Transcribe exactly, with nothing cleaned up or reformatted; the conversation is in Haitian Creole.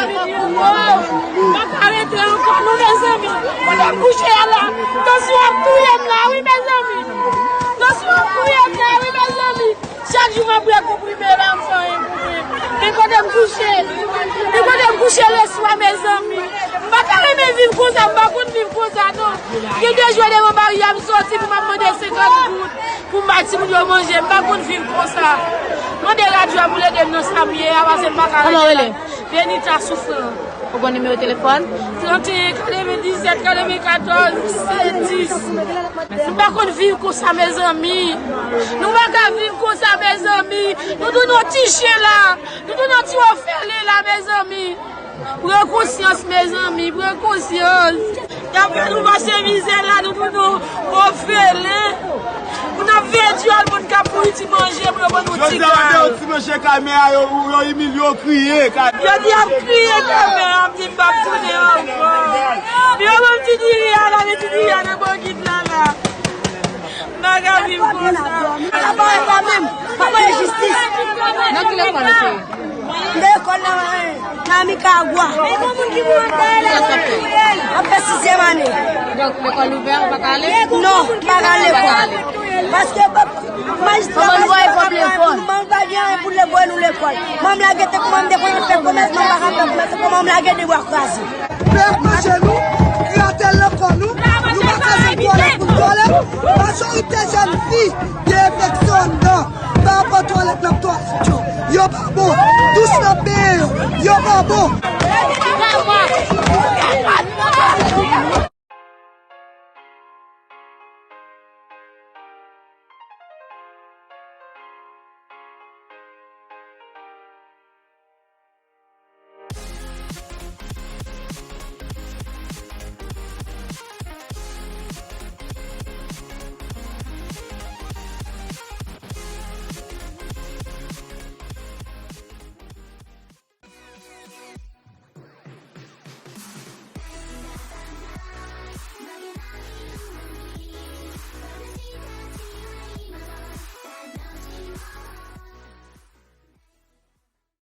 Mwen pa ka rete ankò non, mezanmi. Kote m kouche a la, tansyon ap touye m la wi, mezanmi. Tansyon ap touye m la wi, mezanmi. Chak jou m ap rekonprime la, m fè anyen pou mwen. Men kote m kouche, men kote m kouche leswa, mezanmi. M pa ka renmen viv konsa, m pa konn viv konsa non. Gen de jou devan mari a m soti pou m ap mande senkant goud pou m bay timoun yo manje. M pa konn viv konsa. Mande radyo a pou l ede m nan sa m ye a, paske m pa ka rete la. Kòman w rele? Benita Soufran. Ou gen nimewo telefòn? Trannteyen, katrevenndisèt, katrevenkatòz, disèt, dis. M pa konn viv konsa, mezanmi. Nou pa ka viv konsa, mezanmi. Nou tounen yon ti chen la. Nou tounen yon ti òfelen la, mezanmi. Pran konsyans, mezanmi. Pran konsyans. Y ap fè nou pase mizè la, nou tounen òfelen. Moun ap veye dyòl, moun k ap mouri ti manje pou yo ban nou ti kay. Jodi a, yo di manje kay, men a yo, yo imilye, yo kriye kay. Yo di y ap kriye kay, men a m di m p ap tounen ankò. Yo ban m ti diri a la, men ti diri a nan bò gid la la. M pa ka viv konsa. Apa e pa menm, pa bay jistis. Nan ki lekòl ou te ye? M te lekòl nan, nan Mikagwa. Sa sa fè? M ap fè sizyèm ane. Donk, lekòl ouvè, ou pa ka ale? Non, m pa ka ale lekòl. Paske majistra, majistra pa gen anyen pou l voye nou lekòl. Manm lage te kòman m te konn fè komès, manm pa ka fè komès, kòman m lage de bwa kraze. Pè manje nou, gratèl nan kò nou, nou pa ka jwenn twalèt pou n twalèt. Majorite jèn fi gen enfeksyon anndan parapò twalèt n ap twalèt yo. Yo pa bon, douch n ap benyen yo, yo pa bon.